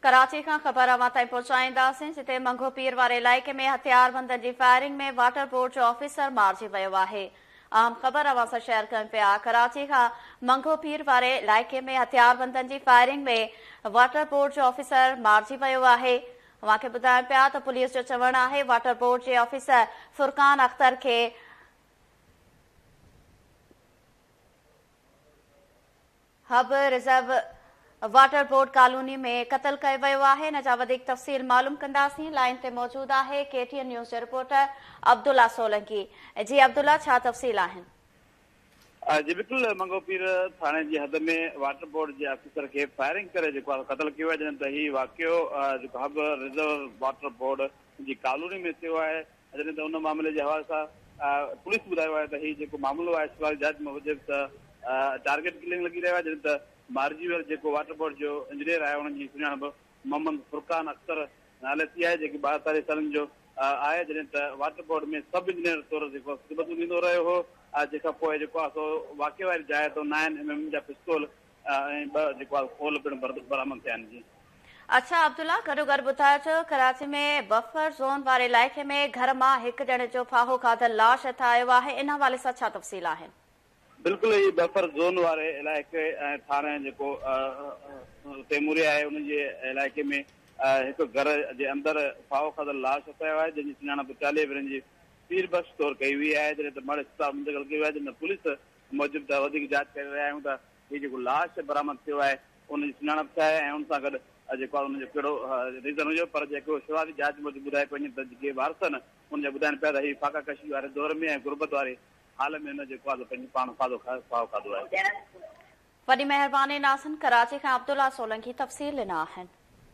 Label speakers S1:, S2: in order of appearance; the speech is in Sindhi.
S1: ڪراچي کان خبر اوهان تائين پهچائينداسين جتي منگهو پير واري علائقي ۾ هٿياربندن جي فائرنگ ۾ واٽر بورڊ جو آفيسر مارجي ويو آهي. اهم خبر اوهان سان شيئر ڪيون پيا ڪراچي کان منگهو پير واري علائقي ۾ هٿياربندن جي فائرنگ ۾ واٽر بورڊ جو آفيسر مارجي ويو آهي. اوهان کي ٻڌايون پيا ته پوليس جو چوڻ آهي واٽر بورڊ جي آفيسر فرقان اختر کي حب رزرو واٽر بورڊ ڪالوني ۾ قتل ڪيو ويو آهي ان جا وڌيڪ تفصيل معلوم ڪنداسين لائين تي موجود آهي ڪي ٽي اين نيوز جو رپورٽر عبدالله سولنگي جي عبدالله ڇا تفصيل آهن.
S2: جي بلڪل منگهو پير ٿاڻي جي حد ۾ واٽر بورڊ جي آفيسر کي فائرنگ ڪري جيڪو آهي قتل ڪيو ويو آهي جڏهن ته هي واقعو جيڪو حب رزرو واٽر بورڊ جي ڪالوني ۾ ٿيو آهي جڏهن ته ان معاملي جي حوالي سان پوليس ٻڌايو آهي ته هي جيڪو معاملو آهي شروعاتي جاچ موجب ته ٽارگيٽ ڪلنگ لڳي رهيو آهي جڏهن ته مارجي ويل جيڪو واٽر بورڊ جو انجنيئر آهي ان جي سڃاڻپ محمد فرقان اختر نالي ٿي آهي جيڪي 42 سالن جو آهي جڏهن ته واٽر بورڊ ۾ سب انجنيئر طور جيڪو خدمتون ڏيندو رهيو هو جنهن کان پوء جيڪو آهي سو واقعي واري جاء تان نائن ايم ايم جا پستول ۽ ٻه جيڪو آهي خول پڻ برآمد ٿيا آهن جي.
S1: اڇا عبدالله گڏوگڏ ٻڌايو ته ڪراچي ۾ بفر زون واري علائقي ۾ گهر مان هڪ ڄڻي جو ڦاهو کاڌل لاش هٿ آيو آهي ان حوالي سان ڇا تفصيل آهن.
S2: بلڪل هي بفر زون واري علائقي ۽ ٿاڻي جيڪو تيموري آهي ان جي علائقي ۾ هڪ گهر جي اندر ڦاهو کاڌل لاش هٿ آيو آهي جنهن جي سڃاڻپ 40 ورهين جي پير بخش طور ڪئي وئي آهي جڏهن ته مڙهه اسپتال منتقل ڪيو ويو آهي جڏهن ته پوليس موجب ته وڌيڪ جاچ ڪري رهيا آهيون ته هي جيڪو لاش برآمد ٿيو آهي ان جي سڃاڻپ ڇا آهي ۽ ان سان گڏ جيڪو آهي ان جو ڪهڙو ريزن هيو پر جيڪو شروعاتي جاچ موجب ٻڌايو پيو وڃي ته جيڪي وارث آهن ان جا ٻڌائن پيا ته هي فاقا ڪشي واري دور ۾ ۽ غربت واري حال ۾ هن جيڪو آهي پنهنجو پاڻ ڦاهو کاڌو آهي.
S1: وڏي مهرباني ناظرين ڪراچي کان عبدالله سولنگي تفصيل ڏنا آهن.